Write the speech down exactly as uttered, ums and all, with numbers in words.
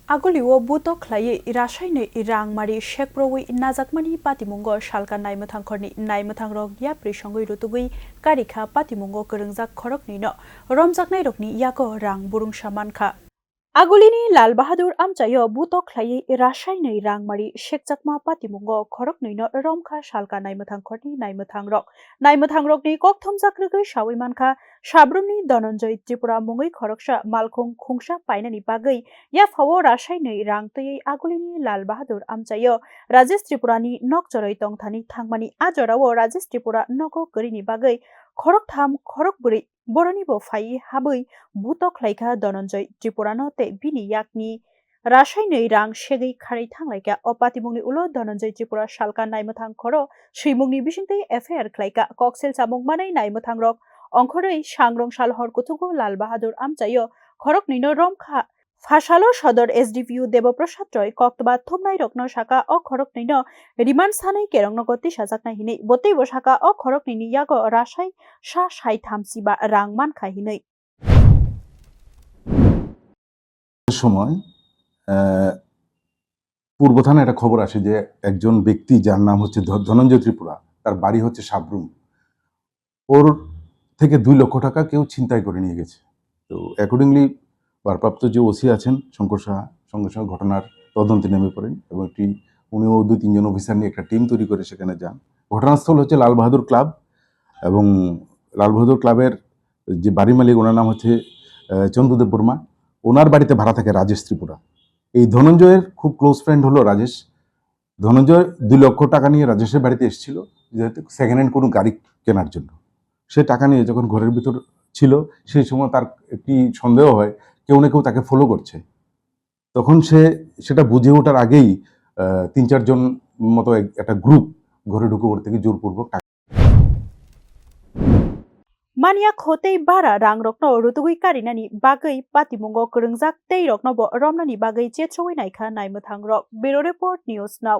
Agulio butok khlaiwi rasainwi rang mari sekprowi najakmani patimungo salka naimwthang khorni naimwthangrok yapri songwi rutugwi karikha patimungo kwrwngjak khoroknwino romjaknairokni yago rang burungsa mankha. Agulini Lal Bahadur amchaio butok khlaiwi rasainwi rang mari sekjakma patimungo khoroknwino romkha salka naimwthang khorni naimwthangrok. Naimwthangrokni kokthumjak rwgwi sawi mankha, Sabrumni Dhananjay Tripura mungwi khoroksa malkhung khungsa painani bagwi yaphao rasainwi rang twiwi agulini Lal Bahadur amchaio Rajesh Tripurani nok choroi tongthani thangmani. A jorao Rajesh Tripura nogo kwrwini bagwi khoroktham khorokbrwi boronibo phaiwi habwi butok khlaikha Dhananjay Tripurano tei bini yakni rasainwi rang segwi kharwi thanglaikha. O patimungni ulo Dhananjay Tripura salka naimwthang khoro swimungni bisingtwi F I R khlaikha. Koksil samung manwi naimwthangrok ongkhorwi sangrong sal hor kuthugo Lal Bahadur amchaio khoroknwino romkha. Phasalo Sodor S D P O Deboprasad Roy koktwma thumnairokno saka o khoroknwino remand sanwi kerongnogo tisajaknai hinwi. Bo teibo saka o khoroknwini yago rasai sa saitham siba rang mankha hinwi. সময় আহ, পূর্ব থানায় একটা খবর আসে যে একজন ব্যক্তি যার নাম হচ্ছে ধ- ধনঞ্জয় ত্রিপুরা, তার বাড়ি হচ্ছে সাবরুম, ওর থেকে দুই লক্ষ টাকা কেউ ছিনতাই করে নিয়ে গেছে। তো অ্যাকর্ডিংলি ভারপ্রাপ্ত যে ওসি আছেন শঙ্কর সাহা সঙ্গে সঙ্গে ঘটনার তদন্তে নেমে পড়েন এবং একটি উনিও দুই তিনজন অফিসার নিয়ে একটা টিম তৈরি করে সেখানে যান। ঘটনাস্থল হচ্ছে লাল বাহাদুর ক্লাব এবং লাল বাহাদুর ক্লাবের যে বাড়ি মালিক, ওনার নাম হচ্ছে আহ, চন্দ্রদেব বর্মা। ওনার বাড়িতে ভাড়া থাকে রাজেশ ত্রিপুরা। এই ধনঞ্জয়ের খুব ক্লোজ ফ্রেন্ড হলো রাজেশ। ধনঞ্জয় দুই লক্ষ টাকা নিয়ে রাজেশের বাড়িতে এসেছিল, যেহেতু সেকেন্ড হ্যান্ড কোনো গাড়ি কেনার জন্য। সে টাকা নিয়ে যখন ঘরের ভিতর ছিল, সেই সময় তার একটি সন্দেহ হয় কেউ না কেউ তাকে ফলো করছে। তখন সে সেটা বুঝে ওঠার আগেই আহ, তিন চারজন মতো এক- একটা গ্রুপ ঘরে ঢুকে ওর থেকে জোরপূর্বক টাকা Manya khotei bara rangrokno rutugwi karinani bagwi patimungo kwrwngjak teiroknobo romnani bagwi chetsowi naikha naimwthangrok. Bureau Report, News Now.